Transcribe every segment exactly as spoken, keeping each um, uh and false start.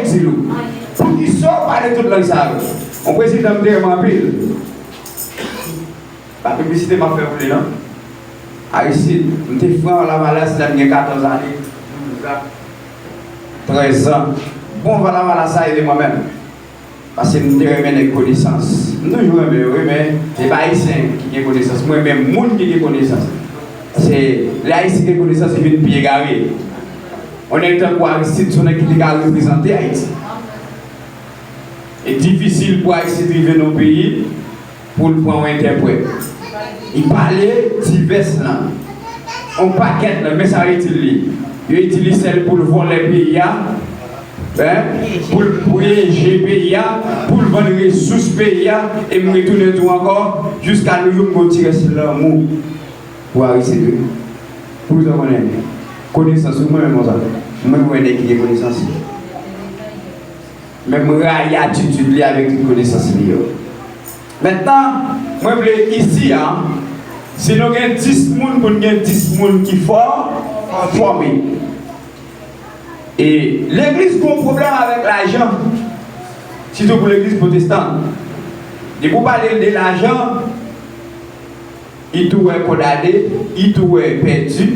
itil ou? Poukisa w pale tout lang sa yo? Yon prezidan m te renmen anpil. Pa piblisite m ap fè pou li non. Aristide, m te fran Lavalas lè m gen katòz ane, douz an, trèz an. Bon, Lavalas sa ede mwen menm. Paske m te renmen nèg konesans. M toujou renmen yo, wi, men se pa Ayisyen ki gen konesans. Mwen renmen moun ki gen konesans. Paske lè Ayisyen gen konesans, li vin pi egare. Yon nèg tankou Aristide, se yon nèg ki te ka reprezante Ayiti. E difisil pou Aristide rive nan yon peyi pou l pran yon entèprèt. Li pale divès lang. Yon pakèt lang, men sa yo itil li. Yo itil li sèl pou l vòlè peyi a, en, pou l pyeje peyi a, pou l vann resous peyi a, e m retounen di w ankò, jiska nou jouk m gon ti rès lanmou pou Aristide, wi. Pou sa konnen, konesans, wi, mwen menm konsa. Mwen, mwen nèg ki gen konesans. Men m rayi atitid li avèk tout konesans li yo. Mentnan, mwen vle isi a, si nou gen dis moun, pou n gen dis moun ki fò, fòme. E legliz gon pwoblèm avèk lajan, sitou pou legliz pwotestan. Depi w pale l de lajan, li tou wè kondane, li tou wè pèdi,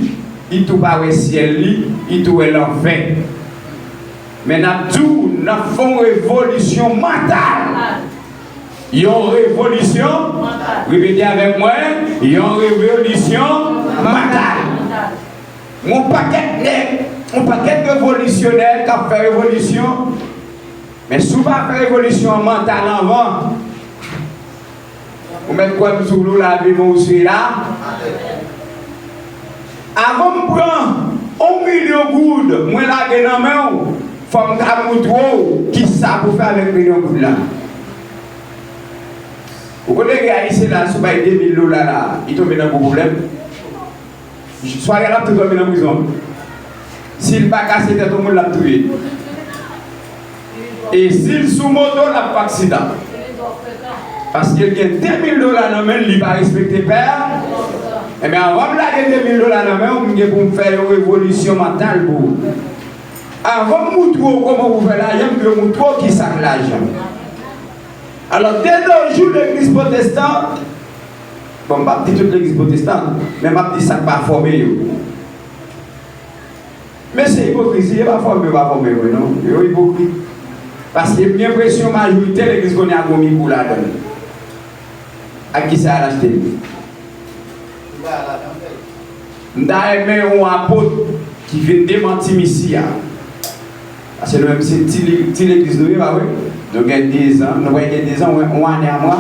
li tou pa wè syèl li, li tou wè lanfè. Men n ap di w, n ap fè yon revolisyon mantal. Yon revolisyon, repete avèk mwen, yon revolisyon mantal. Yon pakèt nèg, yon pakèt revolisyonè k ap fè revolisyon. Men si w pa fè revolisyon mantal anvan, ou mèt kwè m sou vle w lave men w sou la. Avan m pran yon milyon goud, mwen lage nan men w, fò m ka moutre w kisa pou fè avèk milyon goud la. Ou konnen gen Ayisyen la, si w bay de mil dola la, li tonbe nan gwo pwoblèm. Sware l ap tou dòmi nan prizon. Si l pa kase tèt yon moun, l ap touye. E si l sou moto, l ap fè aksidan. Paske l gen de mil dola nan men l, li pa respekte pè a. Enben, anvan m lage de mil dola nan men w, m gen pou m fè yon revolisyon mantal pou ou. Avan m moutre w kòman pou fè lajan, m dwe moutre w kisa k lajan. Alò, de nos jours, legliz pwotestan, bon, m p ap di tout legliz pwotestan, men m ap di sa k pa fòme yo. Men se ipokrizi, yo pa fòme, yo pa fòme vre, non. Yo ipokrit. Paske m gen enpresyon majorite legliz kounye a gon mikwo ladan l. Ak kisa y al achte l? M ta renmen yon apot ki vin demanti m isi a. Paske nou menm se ti, ti legliz nou ye, pa vre? Nou gen dezan, nou pral gen dezan, yon, yon ane a mwa.